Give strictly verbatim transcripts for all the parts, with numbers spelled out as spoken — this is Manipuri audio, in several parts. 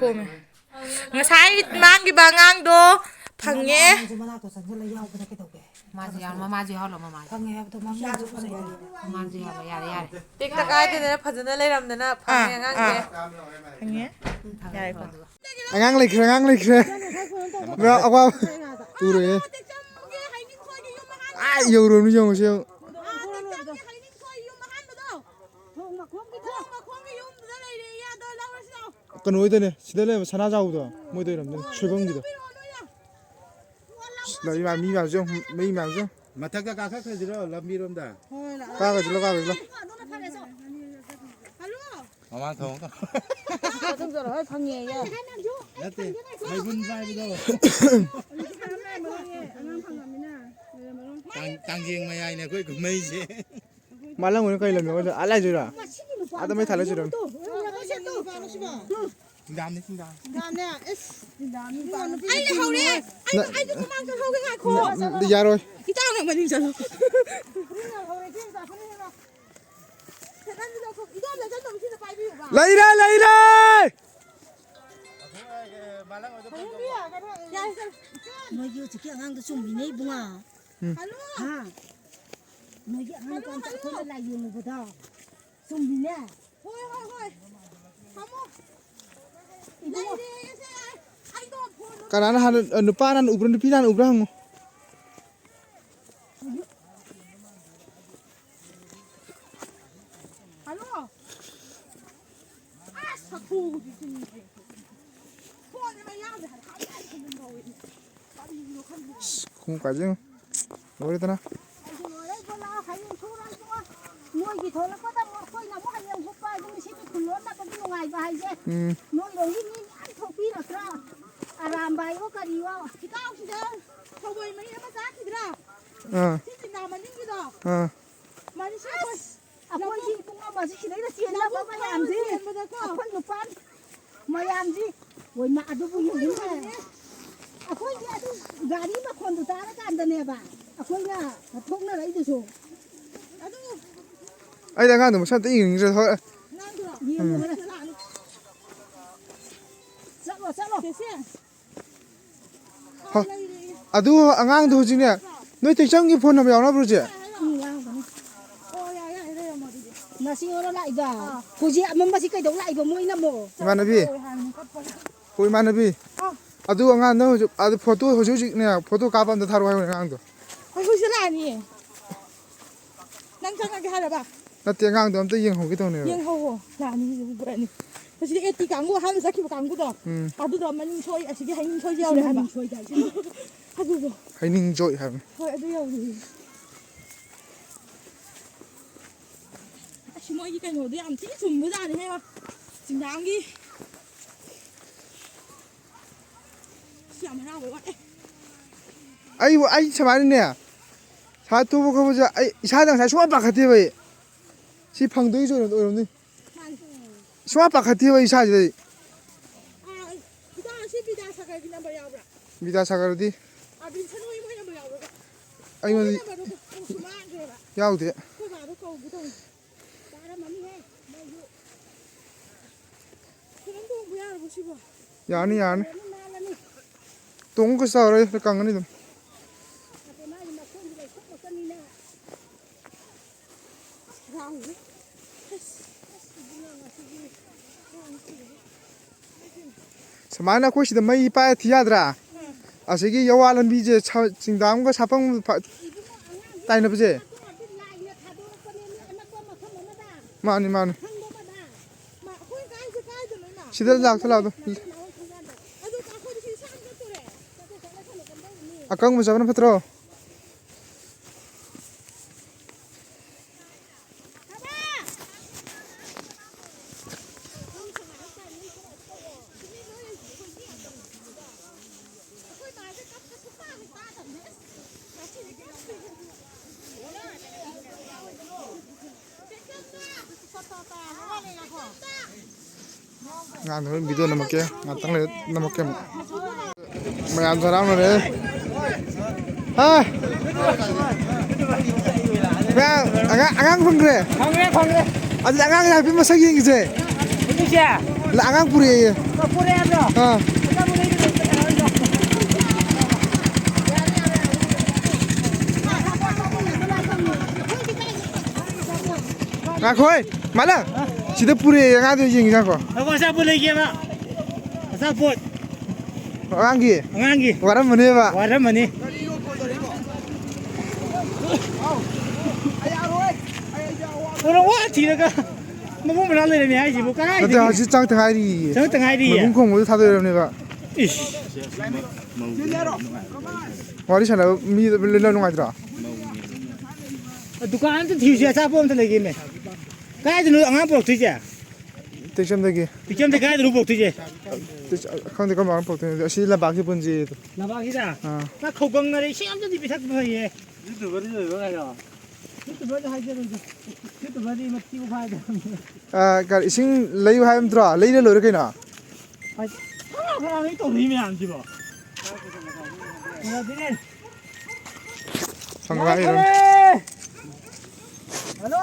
ꯈꯣꯝꯃꯦ꯫ ꯉꯁꯥꯏ ꯃꯥꯡꯈꯤꯕ ꯑꯉꯥꯡꯗꯣ ꯐꯪꯉꯦ꯫ ꯃꯥꯁꯨ ꯃꯅꯥꯛꯇ ꯆꯪꯁꯤꯜꯂ ꯌꯥꯎꯕꯗ ꯀꯩꯗꯧꯒꯦ? ꯃꯥꯁꯨ ꯌꯥꯎ-, ꯃꯃꯥꯁꯨ ꯌꯥꯎꯍꯜꯂꯣ, ꯃꯃꯥꯁꯨ꯫ ꯐꯪꯉꯦ ꯍꯥꯏꯕꯗꯣ ꯃꯃꯤꯡꯁꯨ ꯎꯁꯜꯂꯣ꯫ ꯃꯃꯥꯁꯨ ꯌꯥꯎꯍꯜꯂꯣ, ꯌꯥꯔꯦ, ꯌꯥꯔꯦ꯫ ꯇꯦꯛꯇ ꯀꯥꯏꯗꯅ ꯐꯖꯅ ꯂꯩꯔꯝꯗꯅ ꯐꯪꯉꯦ ꯑꯥ, ꯑꯉꯥꯡꯁꯦ꯫ ꯑꯥ꯫ ꯐꯪꯉꯦ꯫ ꯎꯝ, ꯐꯔꯦ, ꯌꯥꯔꯦꯀꯣ꯫ ꯐꯔꯦ, ꯑꯗꯨꯒ꯫ ꯑꯉꯥꯡ ꯂꯩꯈ꯭ꯔꯦ, ꯑꯉꯥꯡ ꯂꯩꯈ꯭ꯔꯦ꯫ ꯕ꯭ꯔꯣ, ꯑꯋꯥ-, ꯎꯔꯣꯏꯌꯦ꯫ ꯑꯥ, ꯌꯧꯔꯨꯔꯕꯅꯤ, ꯌꯦꯡꯉꯨꯁꯦ, ꯌꯦꯡꯉꯨ꯫ ꯊꯣꯡ ꯃꯈꯣꯡꯒꯤꯗꯣ꯫ ꯊꯣꯡ ꯃꯈꯣꯡꯒꯤ ꯌꯨꯝꯗꯨꯗ ꯂꯩꯔꯦꯌꯦ, ꯑꯗꯣ ꯂꯧꯔꯁꯤ ꯂꯥꯎ꯫ ꯀꯩꯅꯣ ꯍꯣꯏꯗꯅꯦ, ꯁꯤꯗ ꯂꯩꯕ ꯁꯅꯥꯖꯥꯎꯕꯗꯣ, ꯃꯣꯏꯗ ꯑꯣꯏꯔꯝꯗꯣꯏꯅꯦ, ꯁꯣꯏꯕꯝꯒꯤꯗꯣ꯫ ꯂꯧꯔꯣ, ꯂꯧꯔꯣ, ꯂꯧꯔꯣ꯫ ꯂꯧꯔꯣ, ꯂꯧꯔꯣ꯫ ꯃꯤ ꯃꯌꯥꯝ, ꯃꯤ ꯃꯌꯥꯝꯁꯦ ꯌꯦꯡꯉꯨ, ꯃꯤ ꯃꯌꯥꯝꯁꯦ ꯌꯦꯡꯉꯨ꯫ ꯃꯊꯛꯇ ꯀꯥꯈꯠꯈ꯭ꯔꯁꯤꯔꯣ, ꯂꯝꯕꯤꯔꯣꯝꯗ? ꯍꯣꯏ, ꯂꯥꯛꯑꯣ꯫ ꯀꯥꯈꯠꯁꯤ, ꯂꯥꯎ, ꯀꯥꯈꯠꯁꯤ, ꯂꯥꯎ꯫ ꯑꯗꯨꯅ ꯐꯔꯦ, ꯆꯣ꯫ ꯍꯜꯂꯣ꯫ ꯃꯃꯥꯡ ꯊꯧ꯫ ꯑꯗꯨꯝ ꯆꯠꯂꯣ, ꯍꯣꯏ, ꯐꯪꯉꯦꯌꯦ꯫ ꯅꯠꯇꯦ, ꯃꯩꯕꯨꯟ ꯄꯥꯏꯕꯗꯣ꯫ ꯑꯉꯥꯡ ꯐꯪꯉꯃꯤꯅ꯫ ꯀꯥꯡ-, ꯀꯥꯡꯖꯦꯡ ꯃꯌꯥꯏꯅꯦ ꯑꯩꯈꯣꯏ ꯀꯨꯝꯍꯩꯁꯦ꯫ ꯃꯥ ꯂꯪꯕꯅ ꯀꯩ ꯂꯝꯅꯣ? ꯑꯥ ꯂꯩꯗꯣꯏꯔꯥ? ꯑꯥꯗ ꯃꯩ ꯊꯥꯜꯂ ꯆꯨꯔꯝꯅꯤ꯫ ꯁꯤꯡꯗꯥꯝꯅꯤ, ꯁꯤꯡꯗꯥꯝ꯫ ꯁꯤꯡꯗꯥꯝꯅꯦ? ꯏꯁ, ꯁꯤꯡꯗꯥꯝꯅꯤ꯫ ꯑꯩ ꯂꯩꯍꯧꯔꯦ꯫ ꯑꯩ, ꯅ-, ꯑꯩꯁꯨ ꯃꯃꯥꯡ ꯆꯠꯍꯧꯒꯦ, ꯉꯥꯏꯈꯣ꯫ ꯅ-, ꯌꯥꯔꯣꯏ꯫ ꯏꯇꯥꯎ, ꯅꯪ ꯃꯅꯤꯡ ꯆꯠꯂꯣ꯫ ꯂꯩꯔꯦ, ꯂꯩꯔꯦ! ꯌꯥꯔꯦ, ꯆꯠꯂꯣ꯫ ꯅꯣꯏꯒꯤ ꯍꯧꯖꯤꯛꯀꯤ ꯑꯉꯥꯡꯗꯣ ꯆꯨꯝꯃꯤꯅꯦ, ꯏꯕꯨꯡꯉꯣ꯫ ꯎꯝ꯫ ꯍꯜꯂꯣ꯫ ꯍꯥ? ꯅꯣꯏꯒꯤ ꯑꯉꯥꯡ ꯅꯨꯄꯥ ꯃꯆꯥ ꯑꯩꯈꯣꯏꯅ ꯂꯥꯏ ꯌꯦꯡꯉꯨꯕꯗꯣ ꯆꯨꯝꯃꯤꯅꯦ꯫ ꯍꯣꯏ, ꯍꯣꯏ, ꯍꯣꯏ꯫ ꯊꯝꯃꯣ꯫ ꯏꯕꯨꯡꯉꯣ꯫ ꯂꯩꯔꯦ, ꯁꯦ꯫ ꯑꯩꯗꯣ ꯐꯣꯟꯗꯣ ꯀꯅꯥꯅ ꯍꯥꯟꯅ, ꯑ, ꯅꯨꯄꯥꯅ ꯍꯥꯟꯅ ꯎꯕ꯭ꯔꯥ, ꯅꯨꯄꯤꯅ ꯍꯥꯟꯅ ꯎꯕ꯭ꯔꯥ ꯍꯪꯉꯨ꯫ ꯍꯜꯂꯣ꯫ ꯑꯁ, ꯁꯥꯊꯨꯗꯤ ꯆꯤꯡꯗ꯭ꯔꯦ꯫ ꯐꯣꯟꯁꯦ ꯃꯩ ꯌꯥꯎꯗꯦ ꯍꯥꯏꯕ꯫ ꯍꯥꯏ, ꯍꯥꯏ, ꯈꯨꯝꯕꯝ ꯇꯧꯋꯦ꯫ ꯀꯔꯤꯒꯤꯅꯣ ꯈꯪꯗꯦ꯫ ꯑꯁ, ꯈꯣꯡꯎꯞ ꯀꯥꯏꯁꯦ ꯌꯦꯡꯉꯨ꯫ ꯂꯣꯏꯔꯦꯗꯅ꯫ ꯑꯩꯁꯨ ꯂꯣꯏꯔꯦ, ꯏꯕꯣ, ꯂꯥꯛꯑꯣ, ꯍꯌꯦꯡ ꯊꯣꯛꯂꯛꯑꯣ, ꯏꯕꯣ꯫ ꯅꯣꯏꯒꯤ ꯊꯣꯛꯂꯛꯄꯗ ꯑꯃꯨꯛ ꯑꯩꯈꯣꯏꯅ ꯑꯃꯨꯛ ꯍꯌꯦꯡ ꯍꯨꯛꯄ ꯍꯥꯏꯗꯨꯅꯤ, ꯁꯤꯗꯤ ꯈꯨꯜꯂꯣꯟꯅꯕꯒꯤ ꯅꯨꯡꯉꯥꯏꯕ ꯍꯥꯏꯁꯦ꯫ ꯎꯝ꯫ ꯅꯣꯏꯔꯣꯝꯒꯤ ꯃꯤ ꯃꯌꯥꯝ ꯊꯣꯛꯄꯤꯔꯛꯇ꯭ꯔꯣ? ꯑꯔꯥꯝꯕꯥꯏꯋꯣ ꯀꯔꯤꯋꯣ꯫ ꯏꯇꯥꯎꯁꯤꯗ ꯊꯧꯕꯣꯏ ꯃꯍꯤ ꯑꯃ ꯆꯥꯈꯤꯗ꯭ꯔꯥ? ꯑꯥ꯫ ꯁꯤ ꯆꯤꯡꯅꯥ ꯃꯅꯤꯡꯒꯤꯗꯣ? ꯑꯥ꯫ ꯃꯥꯗꯤ ꯁꯤ ꯑꯩꯈꯣꯏ ꯑꯁ! ꯑꯩꯈꯣꯏꯒꯤ ꯏꯕꯨꯡ ꯑꯃꯁꯤ ꯁꯤꯗꯩꯗ ꯆꯦꯟꯅꯕ ꯂꯧꯕꯨꯛ ꯃꯌꯥꯝꯁꯤ꯫ ꯆꯦꯟꯕꯗꯀꯣ꯫ ꯑꯩꯈꯣꯏ ꯅꯨꯄꯥ ꯃꯌꯥꯝꯁꯤ꯫ ꯍꯣꯏ, ꯃꯥ ꯑꯗꯨꯕꯨ ꯌꯦꯡꯉꯨꯅꯦ꯫ ꯑꯩꯈꯣꯏꯗꯤ ꯑꯗꯨ ꯒꯥꯔꯤ ꯃꯈꯣꯟꯗꯨ ꯇꯥꯔꯀꯥꯟꯗꯅꯦꯕ ꯑꯩꯈꯣꯏꯅ ꯊꯣꯛꯅꯔꯛꯏꯗꯨꯁꯨ꯫ ꯑꯗꯨ ꯑꯩꯗꯤ ꯑꯉꯥꯡꯗꯣ ꯃꯁꯛ ꯑꯝꯇ ꯌꯦꯡꯅꯤꯡꯗ꯭ꯔꯦ꯫ ꯍꯣꯏ꯫ ꯑꯉꯥꯡꯗꯨꯔꯣ? ꯌꯦꯡꯉꯨ꯫ ꯎꯝ꯫ ꯂꯥꯛꯑꯅꯨ꯫ ꯆꯠꯂꯣ꯫ ꯆꯦꯆꯦ꯫ ꯍ, ꯑꯗꯨ ꯑꯉꯥꯡꯗꯣ ꯍꯧꯖꯤꯛꯅꯦ, ꯅꯣꯏ ꯇꯦꯛꯆꯝꯒꯤ ꯐꯣꯟ ꯅꯝꯕꯔ ꯌꯥꯎꯅꯕ꯭ꯔꯣ, ꯆꯦ? ꯎꯝ, ꯌꯥꯎꯔꯝꯒꯅꯤ꯫ ꯑꯣ, ꯌꯥꯔꯦ, ꯌꯥꯔꯦ, ꯂꯩꯔꯝꯃꯣ ꯑꯗꯨꯗꯤ꯫ ꯉꯁꯤ ꯑꯣꯏꯔ ꯂꯥꯛꯏꯕ꯫ ꯑꯥ꯫ ꯍꯧꯖꯤꯛ ꯑꯃꯝꯕꯁꯤ ꯀꯩꯗꯧ ꯂꯥꯛꯏꯕ ꯃꯣꯏꯅ ꯑꯃꯨꯛ? ꯏꯃꯥꯟꯅꯕꯤ꯫ ꯍꯣꯏ, ꯍꯥꯟꯅ ꯀꯞꯄꯒ꯫ ꯍꯣꯏ, ꯏꯃꯥꯟꯅꯕꯤ꯫ ꯑꯥ꯫ ꯑꯗꯨ ꯑꯉꯥꯡꯗꯣ ꯍꯧꯖꯤꯛ, ꯑꯗꯨ ꯐꯣꯇꯣ ꯍꯧꯖꯤꯛ ꯍꯧꯖꯤꯛꯅꯦ, ꯐꯣꯇꯣ ꯀꯥꯞꯄ ꯑꯝꯇ ꯊꯥꯔꯛꯑꯣ ꯍꯥꯏꯕꯅꯦ ꯑꯉꯥꯡꯗꯣ꯫ ꯑꯩꯈꯣꯏꯁꯨ ꯂꯥꯛꯑꯅꯤꯌꯦ꯫ ꯅꯪ ꯆꯪꯉꯒꯦ ꯍꯥꯏꯔꯕ? ꯅꯠꯇꯦ, ꯑꯉꯥꯡꯗꯣ ꯑꯝꯇ ꯌꯦꯡꯍꯧꯒꯦ ꯇꯧꯅꯦꯕ꯫ ꯌꯦꯡꯍꯧꯋꯣ, ꯂꯥꯛꯑꯅꯤ ꯍꯧꯖꯤꯛ ꯄꯨꯔꯛꯑꯅꯤ꯫ ꯍꯧꯖꯤꯛ ꯑꯦ ꯇꯤ ꯀꯥꯡꯕꯨ ꯑꯍꯥꯟꯕ ꯆꯠꯈꯤꯕ ꯀꯥꯡꯕꯨꯗꯣ, ꯎꯝ꯫ ꯑꯗꯨꯗꯣ ꯃꯅꯤꯡ ꯁꯣꯏ, ꯑꯁꯤꯒꯤ ꯍꯩꯅꯤꯡ ꯁꯣꯏ ꯌꯥꯎꯔꯦ ꯍꯥꯏꯕ꯫ ꯃꯅꯤꯡ ꯁꯣꯏ ꯀꯥꯏꯁꯦ꯫ ꯑꯗꯨꯗꯣ꯫ ꯍꯩꯅꯤꯡ ꯖꯣꯏ ꯍꯥꯏꯕꯅꯤ꯫ ꯍꯣꯏ, ꯑꯗꯨ ꯌꯥꯎꯔꯤꯌꯦ꯫ ꯑꯁ, ꯃꯣꯏꯒꯤ ꯀꯩꯅꯣꯗꯣ ꯌꯥꯝ ꯊꯤ ꯆꯨꯝꯕꯖꯥꯠꯅꯤꯍꯦ, ꯆꯤꯡꯗꯥꯝꯒꯤ꯫ ꯑꯁ, ꯌꯥꯝ ꯍꯔꯥꯎꯕ ꯋꯥꯠꯂꯦ꯫ ꯑꯩꯕꯨ, ꯑꯩ ꯁꯨꯃꯥꯏꯅꯅꯦ, ꯁꯥ ꯇꯨꯕ ꯈꯣꯠꯄꯁꯦ ꯑꯩ ꯏꯁꯥꯗ ꯉꯁꯥꯏ ꯁꯨꯡꯄꯥ ꯄꯥꯈꯠꯇꯦꯕ ꯑꯩ꯫ ꯁꯤ ꯐꯪꯗꯣꯏꯁꯨ ꯑꯣꯏꯔꯝ-, ꯑꯣꯏꯔꯝꯅꯤ꯫ ꯃꯥꯅꯤ꯫ ꯁꯨꯡꯄꯥ ꯄꯥꯈꯠꯇꯦꯕ ꯑꯩ ꯏꯁꯥꯁꯤꯗ ꯑꯩ꯫ ꯑꯥ, ꯏꯇꯥꯎ, ꯑꯁꯤ ꯕꯤꯗ꯭ꯌꯥꯁꯥꯒꯔꯒꯤ ꯅꯝꯕꯔ ꯌꯥꯎꯕ꯭ꯔꯥ? ꯕꯤꯗ꯭ꯌꯥꯁꯥꯒꯔꯗꯤ? ꯑꯥ, ꯕꯤꯟꯁꯟ ꯍꯣꯏ ꯃꯣꯏ ꯅꯝꯕꯔ ꯌꯥꯎꯕ꯭ꯔꯥ? ꯑꯩꯉꯣꯟꯗ ꯑꯩꯈꯣꯏ ꯅꯝꯕꯔꯗꯣ ꯎꯁꯨ ꯃꯥꯡꯈ꯭ꯔꯦꯕ꯫ ꯌꯥꯎꯗꯦ꯫ ꯑꯩꯈꯣꯏ ꯕꯥꯗꯣ ꯀꯧꯒꯦ ꯇꯧꯅꯤ꯫ ꯇꯥꯔꯝꯃꯅꯤꯍꯦ, ꯃꯣꯏꯁꯨ꯫ ꯈꯤꯇꯪ ꯇꯣꯡꯕ ꯌꯥꯔꯕꯣ ꯁꯤꯕꯣ? ꯌꯥꯔꯅꯤ, ꯌꯥꯔꯅꯤ꯫ ꯇꯣꯡꯕ ꯀꯩꯁꯨ ꯇꯧꯔꯣꯏ, ꯀꯪꯉꯅꯤ ꯑꯗꯨꯝ꯫ ꯅꯠꯇꯦ, ꯃꯥꯒꯤ ꯃꯈꯣꯡꯁꯦ ꯂꯩꯊꯣꯛ ꯂꯧꯊꯣꯛꯅꯤꯅ꯫ ꯑꯁ, ꯈꯨꯔꯥꯡꯁꯦ꯫ ꯑꯁ, ꯑꯁ, ꯏꯕꯨꯡꯉꯣ ꯉꯁꯤꯒꯤ ꯈꯨꯔꯥꯡꯁꯦ꯫ ꯁꯨꯃꯥꯏꯅ ꯑꯩꯈꯣꯏ ꯁꯤꯗ ꯃꯩ ꯄꯥꯏꯔ ꯊꯤ ꯌꯥꯗ꯭ꯔꯥ? ꯑꯁꯤꯒꯤ ꯌꯋꯥ ꯂꯝꯕꯤꯁꯦ ꯁ-, ꯆꯤꯡꯗꯥꯝꯒ ꯁꯥꯄꯝ ꯐ-, ꯇꯥꯏꯅꯕꯁꯦ꯫ ꯃꯥꯅꯤ, ꯃꯥꯅꯤ꯫ ꯁꯤꯗ ꯂꯥꯛꯇ ꯂꯥꯛꯇ꯫ ꯑꯀꯪꯕ ꯆꯥꯕꯅ ꯐꯠꯇ꯭ꯔꯣ? ꯑꯉꯥꯡꯗ ꯍꯣꯔꯦꯟ video ꯅꯝꯃꯛꯀꯦ, ꯉꯥꯛꯇꯪ ꯂꯩꯔ ꯅꯝꯃꯛꯀꯦ ꯑꯃꯨꯛ꯫ ꯃꯌꯥꯝꯁꯨ ꯍꯔꯥꯎꯅꯔꯦ꯫ ꯍꯥ? ꯃꯌꯥꯝ, ꯑꯉꯥꯡ, ꯑꯉꯥꯡ ꯐꯪꯈ꯭ꯔꯦ? ꯐꯪꯈ꯭ꯔꯦ, ꯐꯪꯈ꯭ꯔꯦ꯫ ꯑꯗꯨꯗꯤ ꯑꯉꯥꯡ ꯍꯥꯏꯐꯦꯠ ꯃꯁꯛ ꯌꯦꯡꯈꯤꯁꯦ꯫ ꯍꯧꯖꯤꯛꯁꯦ? ꯂ-, ꯑꯉꯥꯡ ꯄꯨꯔꯛꯑꯦ꯫ ꯑꯥ꯫ ꯉꯥꯏꯈꯣ ꯍꯦ, ꯃꯥꯂꯪ꯫ ꯁꯤꯗ ꯄꯨꯔꯛꯑꯦ ꯑꯉꯥꯡꯗꯣ ꯌꯦꯡꯒꯦ ꯉꯥꯏꯈꯣ꯫ ꯉꯥꯏꯈꯣ, ꯑꯆꯥꯄꯣꯠ ꯂꯩꯒꯦꯕ꯫ ꯑꯆꯥꯄꯣꯠ꯫ ꯑꯉꯥꯡꯒꯤ? ꯑꯉꯥꯡꯒꯤ꯫ ꯋꯥꯔꯝꯃꯅꯦꯕ꯫ ꯋꯥꯔꯝꯃꯅꯤ꯫ ꯀꯩꯅꯣ ꯋꯥ ꯊꯤꯔꯒ ꯃꯕꯨꯡ ꯃꯅꯥꯎ ꯂꯩꯔꯝꯃꯤ ꯍꯥꯏꯁꯤꯕꯨ ꯀꯔꯥꯏꯗꯒꯤ? ꯅꯠꯇꯦ, ꯍꯧꯖꯤꯛ ꯆꯪꯉꯛꯇ ꯉꯥꯏꯔꯤꯌꯦ꯫ ꯆꯪꯉꯛꯇ ꯉꯥꯏꯔꯤꯌꯦ? ꯃꯕꯨꯡ ꯈꯣꯡꯕꯗꯣ ꯊꯥꯗꯣꯏꯔꯕꯅꯦꯕ꯫ ꯏꯁ꯫ ꯋꯥꯔꯤ ꯁꯥꯟꯅꯕ ꯃꯤ ꯂꯣꯏꯅ ꯅꯨꯡꯉꯥꯏꯇ꯭ꯔꯣ? ꯗꯨꯀꯥꯟ ꯑꯝꯇ ꯊꯤꯔꯨꯁꯦ, ꯑꯆꯥꯄꯣꯠ ꯑꯝꯇ ꯂꯩꯒꯦꯅꯦ꯫ ꯀꯥꯏꯗꯅꯣ ꯑꯉꯥꯡ ꯄꯨꯔꯛꯇꯣꯏꯁꯦ? ꯇꯦꯛꯆꯝꯗꯒꯤ꯫ ꯇꯦꯛꯆꯝꯗꯒꯤ ꯀꯥꯏꯗꯅꯣ ꯄꯨꯔꯛꯇꯣꯏꯁꯦ? ꯇꯦꯛꯆ-, ꯈꯪꯗꯦ ꯀꯔꯝꯕ ꯑꯃ ꯄꯨꯔꯛꯇꯣꯏꯅꯣ꯫ ꯑꯁꯤ ꯂꯝꯄꯥꯛꯁꯤ ꯄꯨꯟꯁꯤ꯫ ꯂꯝꯄꯥꯛꯁꯤꯗ? ꯑꯥ꯫ ꯅꯪ ꯈꯧꯒꯪꯅꯔꯦ, ꯏꯁꯤꯡ ꯑꯝꯇꯗꯤ ꯄꯤꯊꯛꯄ ꯐꯩꯌꯦ꯫ YouTuberꯗꯤ ꯂꯣꯏꯕ ꯉꯥꯏꯔꯣ꯫ YouTuberꯗꯤ ꯍꯥꯏꯖꯔꯣꯏꯗ꯫ YouTuberꯗꯤ ꯃꯊꯤ ꯐꯥꯏꯗꯕꯅꯤ꯫ ꯑꯥ, ꯀꯔꯤ, ꯏꯁꯤꯡ ꯂꯩꯌꯨ ꯍꯥꯏꯕ ꯅꯠꯇ꯭ꯔꯣ? ꯂꯩꯔ ꯂꯣꯏꯔꯦ ꯀꯩꯅꯣ꯫ ꯍꯥꯏ, ꯀꯅꯥ ꯀꯅꯥꯅꯣ ꯑꯩ ꯇꯧꯔꯤ ꯃꯌꯥꯝꯁꯤꯕꯣ? ꯐꯪꯉꯦ, ꯐꯪꯉꯦ꯫ ꯍꯜꯂꯣ꯫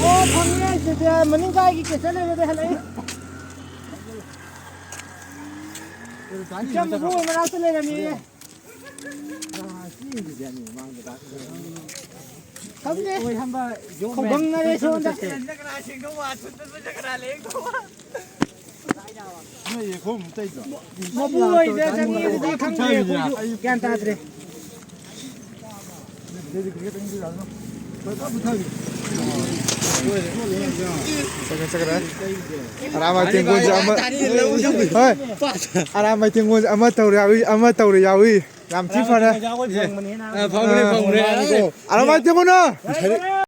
ꯑꯣ, ꯐꯪꯉꯦ, ꯁꯤꯗ ꯃꯅꯤꯡ ꯀꯥꯏꯒꯤ ꯀꯦꯆꯔ ꯂꯩꯕꯗꯩ ꯍꯜꯂꯛꯏ꯫ ꯏꯆꯝ ꯃꯕꯨꯡ ꯃꯅꯥꯛꯇ ꯂꯩꯔꯝꯃꯤ꯫ ꯈꯪꯗꯦ꯫ ꯈꯧꯒꯪꯅꯔꯦ ꯁꯣꯝꯗ꯫ ꯃꯄꯨ ꯍꯣꯏꯗ ꯆꯪꯉꯦ ꯑꯗꯨꯗꯤ ꯈꯪꯗ꯭ꯔꯦ ꯑꯩꯈꯣꯏꯁꯨ ꯒ꯭ꯌꯥꯟ ꯇꯥꯗ꯭ꯔꯦ꯫ ꯆꯠꯈ꯭ꯔꯦ, ꯆꯠꯈ꯭ꯔꯦ꯫ ꯑꯔꯥꯝꯕꯥꯏ ꯇꯦꯡꯒꯣꯜꯁꯦ ꯑꯃ, ꯍꯣꯏ꯫ ꯑꯔꯥꯝꯕꯥꯏ ꯇꯦꯡꯒꯣꯜꯁꯦ ꯑꯃ ꯇꯧꯔꯦ ꯌꯥꯎꯏ, ꯑꯃ ꯇꯧꯔꯦ ꯌꯥꯎꯏ꯫ ꯌꯥꯝ ꯊꯤ ꯐꯔꯦ꯫ ꯑ, ꯐꯪꯕꯅꯦ, ꯐꯪꯕꯅꯦ꯫ ꯑꯔꯥꯝꯕꯥꯏ ꯇꯦꯡꯒꯣꯜꯅ꯫